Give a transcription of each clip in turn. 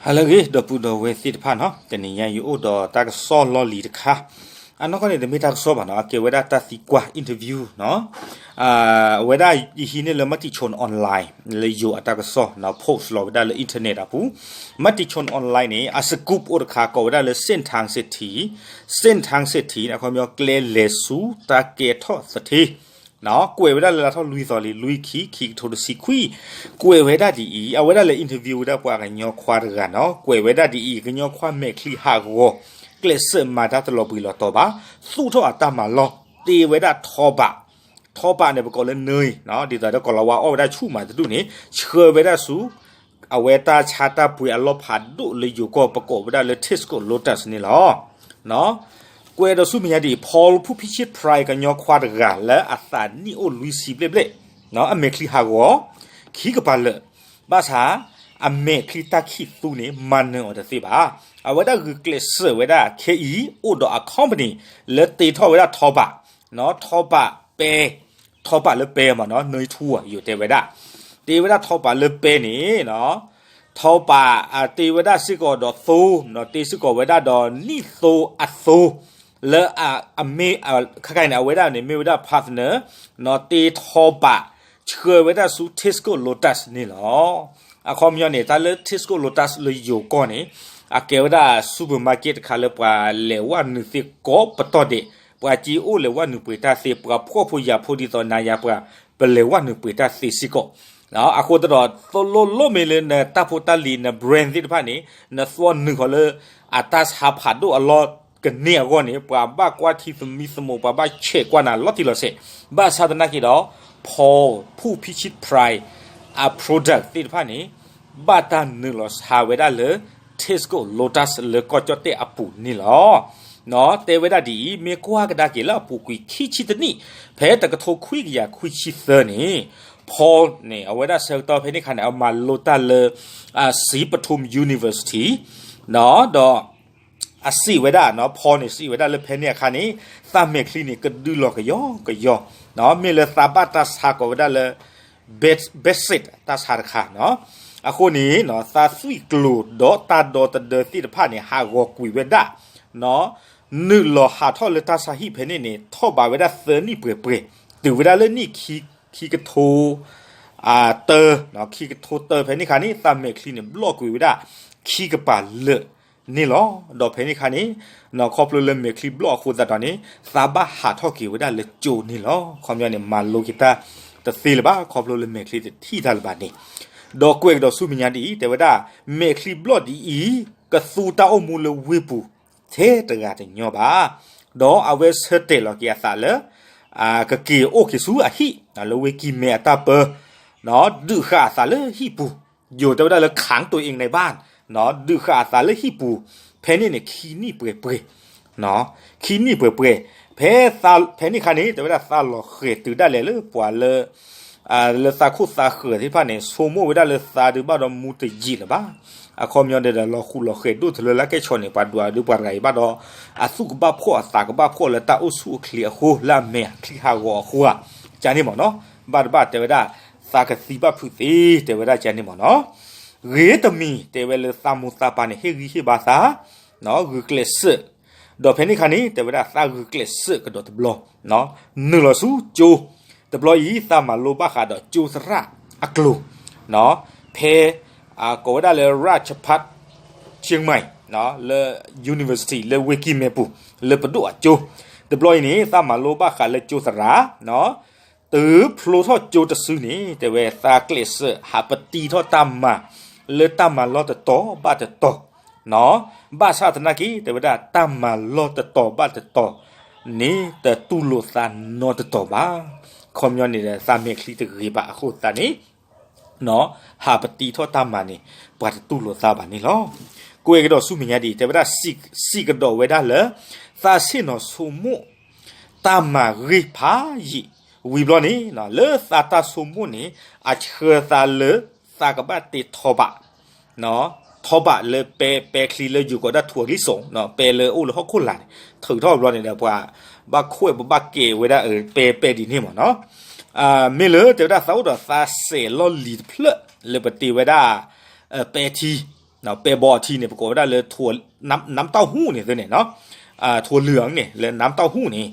ဟါလၢအဂ့ၤ ဒီပုၢ်ဒီဝဲၢ်သ့ၣ်တဖၣ်နီၤ, တနံၤညါယအိၣ်ဒီးတၢ်ကစီၣ်လီၢ်လံၤတခါ, အနီၢ်ကီၢ်န့ၣ် တမ့ၢ်တၢ်ကစီၣ်ဘၣ်နီၤ, အကဲဝဲဒၣ်တၢ်သံကွၢ် interview နီၤ, အဝဲဒၣ်ယဟံးန့ၢ်လၢ Matichon Online လၢယိၤအတၢ်ကစီၣ်နီၤ, post လီၤဝဲဒၣ်လၢ internet အပူၤ, Matichon Online န့ၣ် အ scoop အိၣ်တခါ ကိးဝဲဒၣ်လၢ စ့ၣ်ထၣ်စ့ၣ်ထံ, စ့ၣ်ထၣ်စ့ၣ်ထံန့ၣ် အခီပညီကျဲလဲၤဆူတၢ်ကဲထီၣ်သထ့ ကွဲးဝဲဒၣ်လၢလါထီၣ်လွံၢ်သီလံ လွံၢ်ခံ ခံကထိတဆံခွံ, ကွဲးဝဲဒၣ်ဒ်အံၤ, အဝဲဒၣ်လဲၤ interview ဝဲဒၣ်ပှၤကညီခွါတဂၤနီၤ, ကွဲးဝဲဒၣ်ဒ်အံၤ, ကညီခွါမဲာ်ချံဟးဂီၤ, ကျဲးစၢးမၤတၢ်တလီၤဘှံးလီၤတီၤဘၣ်, သူၣ်ထီၣ်အတၢ်မၤလီၢ်, တ့ဝဲဒၣ်ထီဘး, ထီဘးန့ၣ် ပကိးလၢနၢၤ, ဒ်သိးဒီးကိၤလၤဝါအီၣ်ဝဲဒၣ်ဆူၣ်မးတဒူၣ်န့ၣ် ဆှၢဝဲဒၣ်ဆူ အဝဲတၢ်ဆါတၢ်ပှ့ၤအလီၢ်ဖးဒိၣ်လၢယိၤကီၢ် ပကိးဝဲဒၣ်လၢ Tesco Lotus န့ၣ်လီၤ. ကွဲးဒီးဆူမဲာ်ညါဒ်အံၤ, Paul Pu Pichit Prai ကညီခွါတဂၤလၢအသးနံၣ်အိၣ်လွံၢ်ဆံဘျဲၣ်ဘျဲၣ်, အမဲာ်ချံဟးဂီၤ, ခံကပၤလၢာ်, ဘၣ်ဆၣ် အမဲာ်ချံတၢ်ခံးသူန့ၣ် မၤနၢၤအီၤတသ့ဘၣ်. အဝဲဒၣ်ဂုာ်ကျဲးစၢးဝဲဒၣ်ခဲအံၤ အိၣ်ဒီးအ company လၢတ့ထီၣ်ဝဲဒၣ်ထီဘး, ထီဘးပဲ ထီဘးလၢပဲမးနီၤ, နၢၤထူ ယိၤတဲဝဲဒၣ်, တ့ဝဲဒၣ်ထီဘးလၢပဲန့ၣ် ထီဘး တ့ဝဲဒၣ်စ့ၢ်ကီးဒီးသိ, တ့စ့ၢ်ကီးဝဲဒၣ်ဒီးနံၣ်သိအသိ, လၢအမ့ၢ် ခဲခါအံၤန့ၣ် အဝဲဒၣ်န့ၣ်မ့ၢ်ဝဲဒၣ် partner တ့ထီဘး ဆှၢဝဲဒၣ်ဆူ Tesco Lotus န့ၣ်လီၤ. အခီပညီန့ၣ် တၢ်လၢ Tesco Lotus လၢယိၤကီၢ်န့ၣ် အကဲဝဲဒၣ် supermarket တခါလၢပှၤလဲၤဝဲနုာ်သ့ကိးပတီၢ်ဒဲး, ပှၤစ့အိၣ်လဲၤဝဲနုာ်ပှ့ၤတၢ်သ့, ပှၤဖှီၣ်ဖိယာ်ဖိဒ်သိးနၤယၤပှၤ ပလဲၤဝဲနုာ်ပှ့ၤတၢ်သ့စ့ၢ်ကီး. အဃိသတးဒီး သိၣ်လိလိၣ်မ့ၢ်လၢနတၢ်ဖိတၢ်လံၤ န brand သ့ၣ်တဖၣ်န့ၣ် နသွီနုာ်ဃီၤလၢ အတၢ်ဆါဖးဒိၣ်အလီၢ်ကန့ၢ်အဂီၢ်န့ၣ် ပှၤဘၣ်ကွၢ်ထံသမံသမိး ပှၤဘၣ်ဆဲးကွၢ်နၤလီၤတံၢ်လီၤဆဲး, ဘၣ်ဆၣ်သနာ်က့ဒီး Paul Pu Pichit Prai အ product သ့ၣ်တဖၣ်န့ၣ် ဘၣ်တၢ်နုာ်လီၤဆါဝဲဒၣ်လၢ Tesco Lotus လၢကီၢ်ကၠီၣ်တဲၣ်အပူၤန့ၣ်လီၤ. တဲဝဲဒၣ်ဒ်အံၤ, မ့ၢ်ကွၢ်ကဒါက့ၤလၢအပူၤကွံာ်ခံဆံတနံၣ်, ဖဲတကထိခွံကယၤခွံဆံသၢန့ၣ် Paul န့ၣ် အဝဲဒၣ်ဆၢကတီၢ်ဖဲန့ၣ်အခါန့ၣ် အမၤလိတၢ်လၢ စံးပထုမ် University ဒီး အစံးဝဲဒၣ်နီၤ, Paul န့ၣ် စံးဝဲဒၣ်လၢဖဲန့ၣ်အခါန့ၣ် သးမဲာ်ချံန့ၣ် ကဒုးလီၤကယီကယီ, မ့ၢ်လၢသးဘၣ်တၢ်ဆါကိးဝဲဒၣ်လၢ Brexit တၢ်ဆါတခါနီၤ, အဃိန့ၣ် သးသွံၣ်ကျိၤဒီးတၢ်ဒီသဒၢသ့ၣ်တဖၣ်န့ၣ် ဟးဂီၤကွံာ်ဝဲဒၣ် နုာ်လီၤဟးထီၣ်လၢတၢ်ဆါဟံၣ်ဖဲန့ၣ်န့ၣ် ထီၣ်ဘးဝဲဒၣ်သၢနံၣ်ပှဲၤပှဲၤ, တုၤဝဲဒၣ်လၢနံၣ်ခံ ခံကထိ တၢ, ခံကထိတၢဖဲန့ၣ်အခါန့ၣ် သးမဲာ်ချံန့ၣ် ဘျီၣ်ကွံာ်ဝဲဒၣ် ခံကပၤလၢာ်န့ၣ်လီၤ. ဒီးဖဲန့ၣ်အခါန့ၣ် ခီဖျိလၢမဲာ်ချံဘျီၣ်အဃိသတးဒီးန့ၣ် သးဘၣ်ဟးထီၣ်က့ၤဝဲဒၣ်လၢကၠိန့ၣ်လီၤ. ခီပညီန့ၣ် မၤလိက့ၤတၢ်တသ့လၢၤဘၣ် ခီဖျိလၢမဲာ်ချံတထံၣ်တၢ်လၢၤဘၣ်န့ၣ်, ဒီးကွဲးကဒီးဆူမဲာ်ညါဒ်အံၤ တဲဝဲဒၣ် မဲာ်ချံဘျီၣ်ဒ်အံၤ ကသူတၢ်အိၣ်မူလၢဝ့ၢ်ပူၤ ထဲတဂၤတညီဘၣ်. ဒီးအဝဲဆၢတဲာ်လီၤက့ၤအသးလၢ ကက့ၤအိၣ်က့ၤဆူအဟံၣ် လၢဝ့ၢ်ကံၢ်မဲအတၢ်ပၢ ဒုးဃာ်အသးလၢဟံၣ်ပူၤ, ယိၤတဲဝဲဒၣ်လၢ ขังตัวเองในบ้าน ဒုးဃာ်အသးလၢဟံၣ်ပူၤ ဖဲန့ၣ်န့ၣ် ခံနံၣ်ပှဲၤပှဲၤ ခံနံၣ်ပှဲၤပှဲၤ, ဖဲ ဖဲန့ၣ်အခါန့ၣ် တဲဝဲဒၣ်သးလီၤဃဲၤတုၤဒၣ်လဲာ်လၢပှၤလၢ လၢသးခိၣ်သးဃၢၤသ့ၣ်တဖၣ်န့ၣ် ဆိကမိၣ်ဝဲဒၣ်လၢသးဒုးဘၣ်ဒီးမူတယံာ်လၢၤဘၣ်. အခီပညီဒီး လီၤဃူလီၤဃဲၤဒိၣ်တလၢလၢကဲၣ်ဆိးန့ၣ် ပှၤဒွးဒုးပှၤတဂၤအံၤဘၣ်ဒီး အသူၣ်ကဘၣ်ဖှီၣ်အသးကဘၣ်ဖှီၣ်လၢတၢ်အိၣ်ဆူၣ်အိၣ်ချ့အဃိ လၢအမဲာ်ချံဟးဂီၤအဃိဧါ, ကန့ၣ်မ့ၢ်နီၤ, ဘၣ်တဘၣ်တဲဝဲဒၣ် သးကသံဘၣ်ဖုးသ့ တဲဝဲဒၣ်ကန့ၣ်မ့ၢ်နီၤ, ဂ့ၤတမံၤ တဲဝဲလၢသးမိၢ်သးပၢ်န့ၣ် ဟ့ၣ်ဂံၢ်ဟ့ၣ်ဘါသး ဂုာ်ကျဲးစၢး, ဒီးဖဲန့ၣ်အခါန့ၣ် တဲဝဲဒၣ်သးဂုာ်ကျဲးစၢးကဒီးတဘျီ, နုာ်လီၤဆူကၠိ, တဘျီအံၤ သးမၤလိဘၣ်ဃးဒီးကၠိသရၣ်အကျိၤ, ဖဲ ကိးဝဲဒၣ်လၢ ราชภัฏเชียงใหม่ လၢ university လၢဝ့ၢ်ကံၢ်မဲပူၤ လၢပဒိၣ်အကၠိ, တဘျီအံၤန့ၣ် သးမၤလိဘၣ်ဃးလၢကၠိသရၣ် တုၤဖျိထီၣ်ကၠိတစုန့ၣ် တဲဝဲသးကျဲးစၢးဟးပတံထီၣ်တၢ်မၤ လၢတၢ်မၤလီၢ်တတီၤဘၣ်တတီၤ, ဘၣ်ဆၣ်သနာ်က့ တဲဝဲဒၣ်တၢ်မၤလီၢ်တတီၤဘၣ်တတီၤန့ၣ် တတူၢ်လိာ်သးနီတတီၤဘၣ်. ခီပညီန့ၣ်ဒီး သးမဲာ်ချံတဂ့ၤဘၣ်အဃိသတးန့ၣ် ဟးပတံထီၣ်တၢ်မၤန့ၣ် ပှၤတတူၢ်လိာ်သးဘၣ်န့ၣ်လီၤ. ကွဲးကဒီးဆူမဲာ်ညါဒ်အံၤ တဲဝဲဒၣ် စံးကဒီးဝဲဒၣ်လၢ သးဆ့ၣ်နီၤဆိကမိၣ် တၢ်မၤဂ့ၢ်ဖးယံာ် ဝံၤဘျီန့ၣ် လၢသးတၢ်ဆိကမိၣ်န့ၣ် အဆှၢသးလၢ သးကဘၣ်တ့ထီဘး ထီဘးလၢပဲ ပဲချံလၢယိၤကိးဒၣ် ถั่วลิสง ပဲလၢအိၣ်လၢဟီၣ်ခိၣ်လာ်န့ၣ် ထုးထီၣ်ဘျီန့ၣ်ဒီး ပှၤဘၣ်ခွဲးဘၣ်ကဲဝဲဒၣ် ပဲ ပဲဒ်န့ၣ်မ့ၢ်နီၤ. မ့ၢ်လၢတဲဝဲဒၣ်သးအိၣ်ဒီးသးစဲးလီၢ်လံၤတဖျၢၣ် လၢပတ့ဝဲဒၣ် ပဲထံ ပဲဘီအထံန့ၣ် ပကိးဝဲဒၣ်လၢ နမ်တၢ်ဟူန့ၣ်သ့န့ၣ် ထူလၢအန့ၣ် လၢနမ်တၢ်ဟူန့ၣ်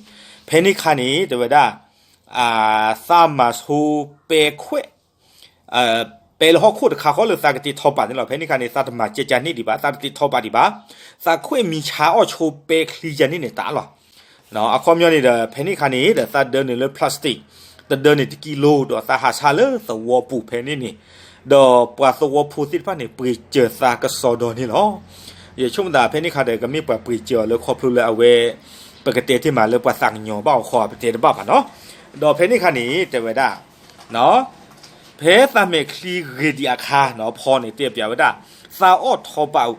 ဖဲန့ၣ်ခါန့ၣ် တဲဝဲဒၣ် သးမၤဆိပဲခွဲး ပဲလၢဟီၣ်ခိၣ်တခါဃီလၢသးကတ့ထီပာ်န့ၣ်လီၤ. ဖဲန့ၣ်ခါန့ၣ် သးတမၤကဲကၢန့ၣ်ဒံးဘၣ်, သးတတ့ထီပာ်ဒံးဘၣ်, သးခွဲးမံၤဆါအီၣ်ဆိပဲချံကၢန့ၣ်န့ၣ်တၢ်လီၤ. အခီပညီန့ၣ်ဒီး ဖဲန့ၣ်ခါန့ၣ်ဒီး သးဒၢနုာ်လၢ plastic တဒၢန့ၣ်တကံလိ ဒီးသးဟးဆါလၢသဝီပူၤဖဲန့ၣ်န့ၣ်, ဒီးပှၤသဝီဖိသ့ၣ်တဖၣ်န့ၣ် ပှ့ၤစၢၤသးကစီဒီန့ၣ်လီၤ. ယဆိကမိၣ်သးဖဲန့ၣ်ခါဒီး ကမ့ၢ်ပှၤပှ့ၤစၢၤအီၤလၢခီဖျိလၢအဝဲ ပကတဲတ့ၢ်မးလၢပှၤသးကညီၤဘၣ်အီၤဃီ ပတဲတဘၣ်ဘၣ်နီၤ. ဒီးဖဲန့ၣ်ခါန့ၣ် တဲဝဲဒၣ် ဖဲသးမဲာ်ချံဂ့ၤဒံးအခါနီၤ ဖီန့ၣ်တဲပျးဝဲဒၣ် သးအီၣ်ထီပာ်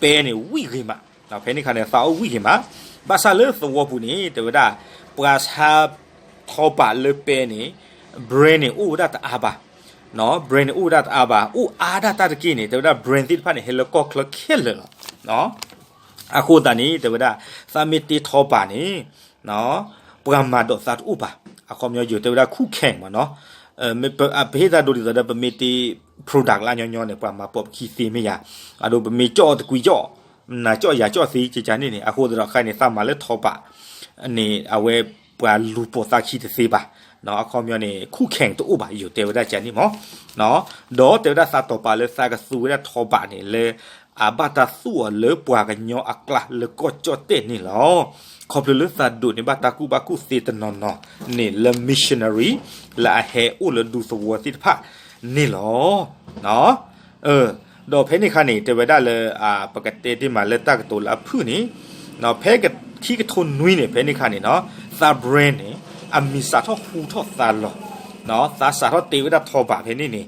ပဲန့ၣ်ဝံၣ်ဂ့ၤမး, ဖဲန့ၣ်ခါန့ၣ် သးအီၣ်ဝံၣ်ဂ့ၤမး, ဘၣ်ဆၣ်လၢသဝီပူၤန့ၣ် တဲဝဲဒၣ် ပှၤဆါထီပာ်လၢပဲန့ၣ် brand န့ၣ်အိၣ်ဝဲဒၣ်တအါဘၣ်, brand န့ၣ်အိၣ်ဝဲဒၣ်တအါဘၣ်, အိၣ်အါဒၣ်တၢ်တက့ၢ်န့ၣ် တဲဝဲဒၣ် brand သ့ၣ်တဖၣ်န့ၣ် ဟဲလၢကီၢ်ချၢခဲလၢာ်လီၤ. အဃိသတးန့ၣ် တဲဝဲဒၣ် သးမ့ၢ်တ့ထီပာ်န့ၣ် ပှၤမၤဒိးသးတအိၣ်ဘၣ်. အခီပညီယိၤတဲဝဲဒၣ် ခူၣ်ခဲၣ်မးနီၤ, ပဟ့ၣ်တၢ်ဒိဒ်သိးဒီး ပမ့ၢ်တ့ product လၢညီညီန့ၣ် ပှၤမၤပိာ်ပခံသ့မ့ၢ်ယၤ, အဒိ ပမ့ၢ်ကၠီၣ်အီၤတကွံကၠီၣ်, နၤကၠီၣ်ယၤကၠီၣ်သ့ကကန့ၣ်န့ၣ် အဃိသတးဒီး ခဲအံၤန့ၣ် သးမၤလၢထီပာ်န့ၣ် အဝဲပှၤလူၤပိာ်သးခံတသ့ဘၣ်. အခီပညီန့ၣ် ခူၣ်ခဲၣ်တအိၣ်ဘၣ် ယိၤတဲဝဲဒၣ်ကန့ၣ်မး, ဒီးတဲဝဲဒၣ်သးတီၤပာ်လၢသးကသူဝဲဒၣ်ထီပာ်န့ၣ်လၢ အဘၣ်တၢ်သူအီၤလၢပှၤကညီအကျါလၢကီၢ်ကၠီၣ်တဲၣ်န့ၣ်လီၤ. ခီဖျိလၢသးဒိးန့ၢ်ဘၣ်တၢ်ကူၣ်ဘၣ်ကူၣ်သ့တနီၤနီၤန့ၣ်လၢ missionary လၢအဟဲအိၣ်လၢဒူသဝီသ့ၣ်တဖၣ်န့ၣ်လီၤ. ဒီးဖဲန့ၣ်ခါန့ၣ် တဲဝဲဒၣ်လၢ ပကတဲတ့ၢ်မးလၢတၢ်ကတိၤလၢအဖုၣ်န့ၣ် ဖဲခံကထိနွံန့ၣ် ဖဲန့ၣ်ခါန့ၣ်နီၤ သး brand န့ၣ် အမံၤစးထီၣ်ဟူထီၣ်သါလီၤ. သးစးထီၣ်တ့ဝဲဒၣ်ထီပာ်ဖဲန့ၣ်န့ၣ်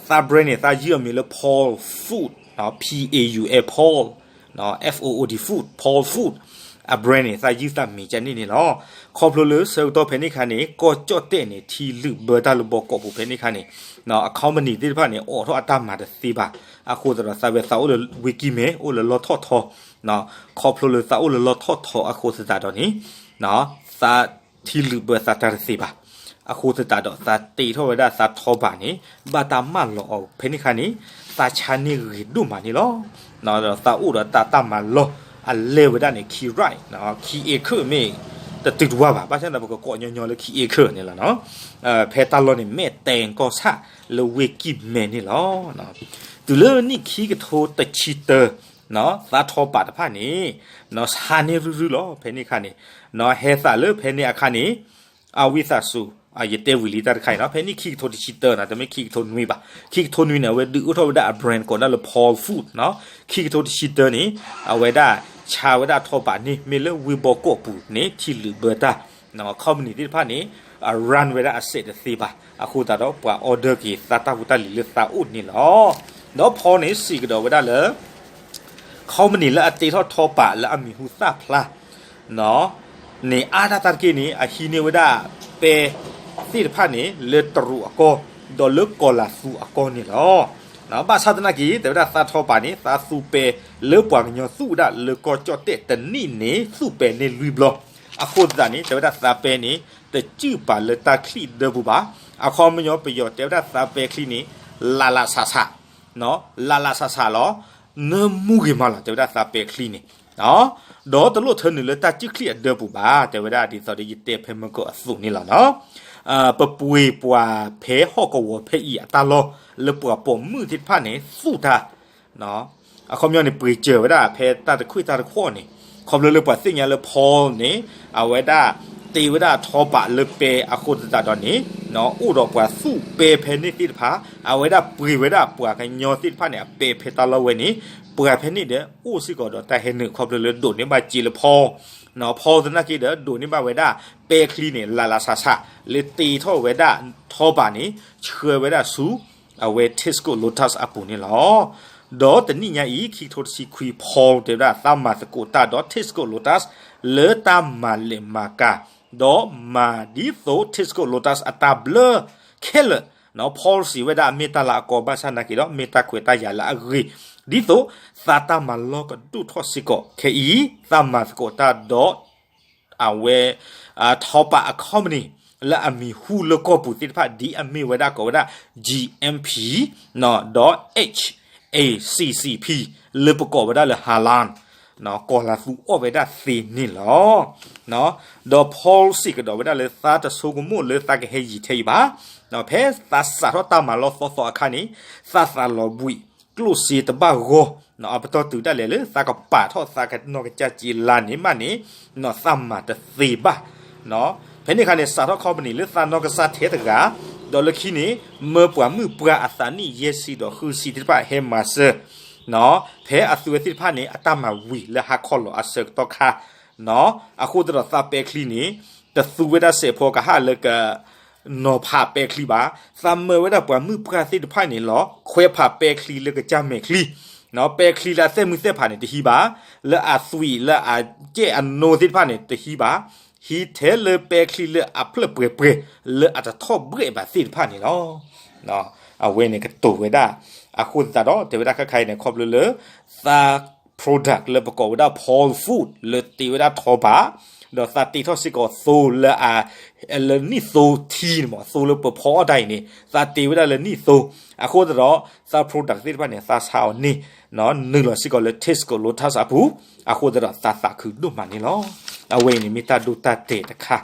သး brand န့ၣ် သးယုၢ်အမံၤလၢ Paul Food, P A U L, Paul, F O O D, Food, Paul Food အ brand န့ၣ် သးယုၢ်သးမံၤကန့ၣ်န့ၣ်လီၤ. ခီဖျိလၢဆၢကတီၢ်ဖဲန့ၣ်ခါန့ၣ် ကီၢ်ကၠီၣ်တဲၣ်န့ၣ် ထံလုာ်ဘၢတၢ်လၢဘီကီးပူၤဖဲန့ၣ်ခါန့ၣ် အ company သ့ၣ်တဖၣ်န့ၣ် အိးထီၣ်အတၢ်မၤတသ့ဘၣ်. အဃိသတးဒီး သးဝဲသးအိၣ်လၢဝ့ၢ်ကံၢ်မဲ အိၣ်လၢလီၢ်ထီၣ်ထီ ခီဖျိလၢသးအိၣ်လၢလီၢ်ထီၣ်ထီအဃိသတးဒီးန့ၣ် သးထံလုာ်ဘၢသးတၢ်တသ့ဘၣ်. အဃိသတးဒီး သးတ့ထီၣ်ဝဲဒၣ်သးထီပာ်န့ၣ် ဘၣ်တၢ်မၢလီၤအီၤဖဲန့ၣ်ခါန့ၣ် သးဆါန့ၢ်ဂ့ၤဒိၣ်မးန့ၣ်လီၤ. ဒီးသးအိၣ်ဒီးတၢ်တၢ်မၤလီၢ်အလဲၢ်ဝဲဒၣ်န့ၣ် ခံ right, ခံ acre မ့ၢ်တတုၤတဝၢ်ဘၣ်. ဘၣ်ဆၣ်သနာ်က့ ပကကိးညီညီလၢခံ acre န့ၣ်လီၤ. ဖဲတၢ်လီၢ်န့ၣ် မဲၣ်တဲၣ်ကီၢ်ဆၣ်လၢဝ့ၢ်ကံၢ်မဲန့ၣ်လီၤ. တုၤလၢနံၣ်ခံကထိတဆံတၢ သးထီပာ်တဖၣ်န့ၣ် ဆါန့ၢ်ရုၢ်ရုၢ်လီၤ. ဖဲန့ၣ်အခါန့ၣ် ဟဲသးလၢဖဲန့ၣ်အခါန့ၣ် အဝံသးစူၤ ယတဲဝံၤလံတၢ်တခါအံၤနီၤ ဖဲန့ၣ်ခံကထိတဆံတၢနီၤ တမ့ၢ်ခံကထိနွံဘၣ်. ခံကထိနွံန့ၣ် အဝဲဒုးအိၣ်ထီၣ်ဝဲဒၣ်အ brand ကိးဒၣ်လၢ Paul Food နီၤ. ခံကထိတဆံတၢန့ၣ် အဝဲဒၣ်ဆါဝဲဒၣ်ထီပာ်န့ၣ် မ့ၢ်လၢဝ့ၢ်ဘီကီးပူၤန့ၣ် ထံလုာ်ဘၢတၢ် company သ့ၣ်တဖၣ်န့ၣ် run ဝဲဒၣ်အစဲးတသ့ဘၣ်. အဃိသတးဒီး ပှၤ order က့ၤသးတၢ်ဖိတၢ်လံၤလၢသးအိၣ်န့ၣ်လီၤ. ဒီး Paul န့ၣ် စံးကဒီးဝဲဒၣ်လၢ company လၢအတ့ထီၣ်ထီပာ်လၢအမံၤဟူသၣ်ဖျါ န့ၣ် အါဒၣ်တၢ်တက့ၢ်န့ၣ် အဟံးန့ၢ်ဝဲဒၣ်ပဲသ့ၣ်တဖၣ်န့ၣ် လၢတရူးအကီၢ် ဒီးလၢကီၤလၤသူအကီၢ်န့ၣ်လီၤ. ဘၣ်ဆၣ်သနာ်က့ တဲဝဲဒၣ်သးထီပာ်န့ၣ် သးသူပဲလၢပှၤကညီသူဝဲဒၣ်လၢကီၢ်ကၠီၣ်တဲၣ်တနံၣ်န့ၣ် သူပဲန့ၣ်လွံၢ်ဘျီ. အဃိသတးန့ၣ် တဲဝဲဒၣ်သးပဲန့ၣ် တစုၣ်ပာ်လၢတၢ်ချံၣ်ဒၢပူၤဘၣ်. အခီပညီပယီၤတဲဝဲဒၣ်သးပဲချံန့ၣ် လးလးဆးဆး လးလးဆးဆးလီၤ. နၢမူဂ့ၤမးလီၤ တဲဝဲဒၣ်သးပဲချံန့ၣ် ဒီးတလိၣ်ထၢနုာ်လၢတၢ်စုၣ်ချံၣ်အဒၢပူၤဘၣ်. တဲဝဲဒၣ်ဒ်သိးဒီးယတဲဖဲမုၢ်ကီၢ်အသိးန့ၣ်လီၤ. ပပှ့ၤပှၤဖဲဟီၣ်ကဝီၤဖဲအံၤအတၢ်လီၢ် လၢပှၤပိာ်မုၣ်သ့ၣ်တဖၣ်န့ၣ် သူၣ်တၢ် အခီပညီန့ၣ် ပှ့ၤစၢၤဝဲဒၣ်ဖဲတၢ်တခွံၣ်တၢ်တခီန့ၣ် ခီဖျိလၢပှၤသ့ၣ်ညါလၢ Paul န့ၣ် အဝဲဒၣ်တ့ဝဲဒၣ်ထီပာ်လၢပဲအဃိသတးဒီးန့ၣ် အိၣ်ဒီးပှၤသူပဲဖဲန့ၣ်သ့ၣ်တဖၣ် အဝဲဒၣ်ပှ့ၤဝဲဒၣ်ပှၤကညီသ့ၣ်တဖၣ်န့ၣ် အပဲဖဲတၢ်လီၢ်ဝဲန့ၣ် ပှၤဖဲန့ၣ်ဒီးအိၣ်စ့ၢ်ကီးဒီးတၢ်ဟဲနုာ် ခီဖျိလၢဒိးန့ၢ်ဘၣ်စ့လၢ Paul, Paul သနာ်က့ဒီး ဒိးန့ၢ်ဘၣ်ဝဲဒၣ်ပဲချံန့ၣ် လးလးဆးဆး လၢတ့ထီၣ်ဝဲဒၣ်ထီပာ်န့ၣ် ဆှၢဝဲဒၣ်ဆူ အဝဲ Tesco Lotus အပူၤန့ၣ်လီၤ. ဒီးတနံၣ်ညါအံၤ ခံကထိတဆံခွံ Paul တဲဝဲဒၣ်သးမၤသကိးတၢ်ဒီး Tesco Lotus လၢတၢ်မၤလဲၢ်မၤကၤ ဒီးမၤဒ်သိး Tesco Lotus အတၢ်ဘျၢခဲလၢာ် Paul စံးဝဲဒၣ်အမ့ၢ်တၢ်လၤအကီဘၣ်ဆၣ်သနာ်က့ဒီး မ့ၢ်တၢ်ခွဲးတၢ်ယာ်လၢအဂ့ၤ ဒ်သိးသးတၢ်မၤလီၢ်ကဒိၣ်ထီၣ်စ့ၢ်ကီး ခဲအံၤ သးမၤသကိးတၢ်ဒီး အဝဲ ထီပာ်အ company လၢအမံၤဟူလၢကီၢ်ပူၤသ့ၣ်တဖၣ် ဒ်အမ့ၢ်ဝဲဒၣ်ကိးဝဲဒၣ် GMP ဒီး H A C C P လၢပကိးဝဲဒၣ်လၢ Halal ကိးလၤသူအီၣ်ဝဲဒၣ်သ့န့ၣ်လီၤ. ဒီး Paul စံးကဒီးဝဲဒၣ်လၢသးတဆိကမိၣ်လၢသးကဟဲယံာ်ထဲအံၤဘၣ်. ဖဲသးစးထီၣ်တၢ်မၤလီၢ်သီသီအခါန့ၣ် သးသးလီၤဘှံးကျိၣ်စ့တဘၣ်ဂီၢ်, အပတီၢ်တုၤဒၣ်လဲာ်လၢသးကပာ်ထီၣ်သးကနီၢ်ကစၢ်က့လါန့ၣ်မးန့ၣ် သးမၤတသ့ဘၣ်. ဖဲန့ၣ်အခါန့ၣ် စးထီၣ် company လၢသးနီၢ်ကစၢ်ထဲတဂၤ, ဒီးလၢခံန့ၣ် မၢပှၤမုၣ်ပှၢ်အသးနံၣ်ယဲၢ်ဆံဒီးဃုဆံသ့ၣ်တဖၣ်ဟဲမၤစၢၤ ဖဲအသုဝဲသ့ၣ်တဖၣ်န့ၣ် အတၢ်မၤဝံၤလၢဟါခီလီၤအဆၢကတီၢ်ခါ, အဃိသတးဒီးသးပဲချံန့ၣ် တသူဝဲဒၣ်စဲးဖိကဟၣ်လၢက နီၤဖးပဲချံဘၣ်. သးမၢဝဲဒၣ်ပှၤမုၣ်ပှၢ်သ့ၣ်တဖၣ်န့ၣ်လီၤ ခွဲးဖးပဲချံလၢကစၢ်မဲာ်ချံ, ပဲချံလၢအသဲၣ်မုၢ်သဲၣ်ဖးန့ၣ်တဟံးဘၣ်, လၢအသွံၣ်လၢအကဲၣ်အနိသ့ၣ်တဖၣ်န့ၣ်တဟံးဘၣ်, ဟံးထဲလၢပဲချံလၢအဖျၢၣ်ပှဲၤပှဲၤ လၢအတထီၣ်ဘှဲၣ်ဘၣ်သ့ၣ်တဖၣ်န့ၣ်လီၤ. အဝဲန့ၣ်ကတိၤဝဲဒၣ်, အဃိသတးဒီး တဲဝဲဒၣ်ခဲခါအံၤန့ၣ် ခီဖျိလၢ သး product လၢပကိးဝဲဒၣ် Paul Food လၢတ့ဝဲဒၣ်ထီဘး, ဒီးသးတ့ထီၣ်စ့ၢ်ကီးသိလၢအ လၢနံၣ်သိထံန့ၣ်မး သိလၢပဖီအီၣ်တၢ်အံၤန့ၣ် သးတ့ဝဲဒၣ်လၢနံၣ်သိ, အဃိသတးဒီး သး product သ့ၣ်တဖၣ်န့ၣ် သးဆါအီၤန့ၣ် နုာ်လီၤစ့ၢ်ကီးလၢ Tesco Lotus အပူၤ, အဃိသတးဒီးသးသးခုဒိၣ်မးန့ၣ်လီၤ. အဝဲအံၤန့ၣ်မ့ၢ်တၢ်ဒိတၢ်တဲာ်တခါ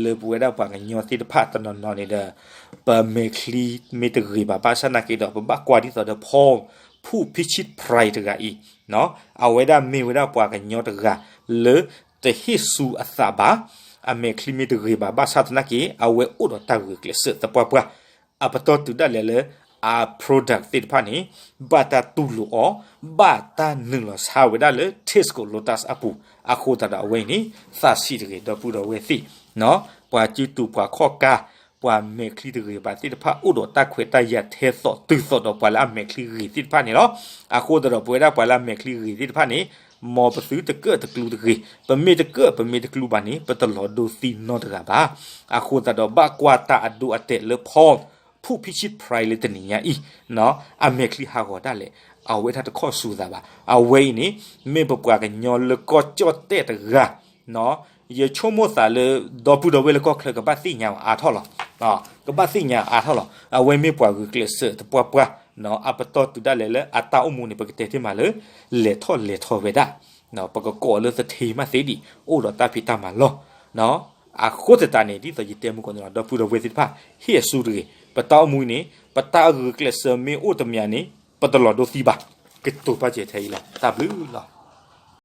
လၢပဝဲဒၣ်ပှၤကညီသ့ၣ်တဖၣ်တနီၤနီၤန့ၣ်ဒီး ပမဲာ်ချံမ့ၢ်တဂ့ၤဘၣ်ဘၣ်ဆၣ်နာ်က့ဒီး ပဘၣ်ကွၢ်ဒ်သိးဒီး Paul Put Pichit Prai တဂၤအံၤ, အဝဲဒၣ်မ့ၢ်ဝဲဒၣ်ပှၤကညီတဂၤလၢတဟ့ၣ်စူအသးဘၣ်, အမဲာ်ချံမ့ၢ်တဂ့ၤဘၣ်ဘၣ်ဆၣ်သနာ်က့ အဝဲအိၣ်ဒီးတၢ်ဂုာ်ကျဲးစၢးသပှၢ်ပှၢ်, အပတီၢ်တုၤဒၣ်လဲာ်လၢ အ product သ့ၣ်တဖၣ်န့ၣ် ဘၣ်တၢ်တူၢ်လိာ်အီၤ, ဘၣ်တၢ်နုာ်လီၤဆါဝဲဒၣ်လၢ Tesco Lotus အပူၤ, အဃိသတးဒီးအဝဲအံၤန့ၣ် သးဆံးတဂ့ၤ ဒီပုၢ်ဒီဝဲၢ်သ့ၣ် ပှၤစုတူာ်ပှၤခီၣ်ကါ, ပှၤမဲာ်ချံတဂ့ၤဘၣ်သ့ၣ်တဖၣ် အိၣ်ဒီးတၢ်ခွဲးတၢ်ယာ်ထဲသိးတုၤသိးဒီးပှၤလၢအမဲာ်ချံဂ့ၤသ့ၣ်တဖၣ်န့ၣ်လီၤ. အဃိသတးဒီးပဝဲဒၣ်ပှၤလၢအမဲာ်ချံဂ့ၤသ့ၣ်တဖၣ်န့ၣ် မ်ပသုတကၢၣ်တကျူတဂ့ၤ, ပမ့ၢ်တကၢၣ်ပမ့ၢ်တကျူဘၣ်န့ၣ် ပတလီၤဒိသံနီတဂၤဘၣ်. အဃိသတးဒီးဘၣ်ကွၢ်တၢ်အဒိအတဲာ်လၢ Paul Put Pichit Prai လၢတနံၤညါအံၤ, အမဲာ်ချံဟးဂီၤဒၣ်လဲာ်, အဝဲဒၣ်တခီၣ်စူၤသးဘၣ်. အဝဲအံၤန့ၣ် မ့ၢ်ပပှၤကညီလၢကီၢ်ကၠီၣ်တဲၣ်တဂၤ ယဆိကမိၣ်သးလၢ ဒီပုၢ်ဒီဝဲၢ်လၢကီၢ်ချၢကဘၣ်သ့ၣ်ညါအါထီၣ်လီၤ. ကဘၣ်သ့ၣ်ညါအါထီၣ်လီၤ. အဝဲမ့ၢ်ပှၤဂုာ်ကျဲးစၢးသပှၢ်ပှၢ်, အပတီၢ်တုၤဒၣ်လဲာ်လၢအတၢ်အိၣ်မူန့ၣ် ပကတဲတ့ၢ်မးလၢ လဲၤထီၣ်လဲၤထီဝဲဒၣ်, ပကကိးလၢသထ့မးသ့ဒံး အိၣ်ဒီးတၢ်ဖံးတၢ်မၤလီၢ်. အဃိသတးန့ၣ် ဒ်သိးယတဲမုၢ်ကီၢ်န့ၣ်လီၤ ဒီပုၢ်ဒီဝဲၢ်သ့ၣ်တဖၣ် ဟ့ၣ်အစူတဂ့ၤ. ပတၢ်အိၣ်မူအံၤန့ၣ် ပတၢ်ဂုာ်ကျဲးစၢးမ့ၢ်အိၣ်တမံၤန့ၣ် ပတလီၤဒိသံဘၣ်. ကတိၤပာ်စၢၤထဲအံၤလီၤ. တၢ်ဘျုးလီၤ.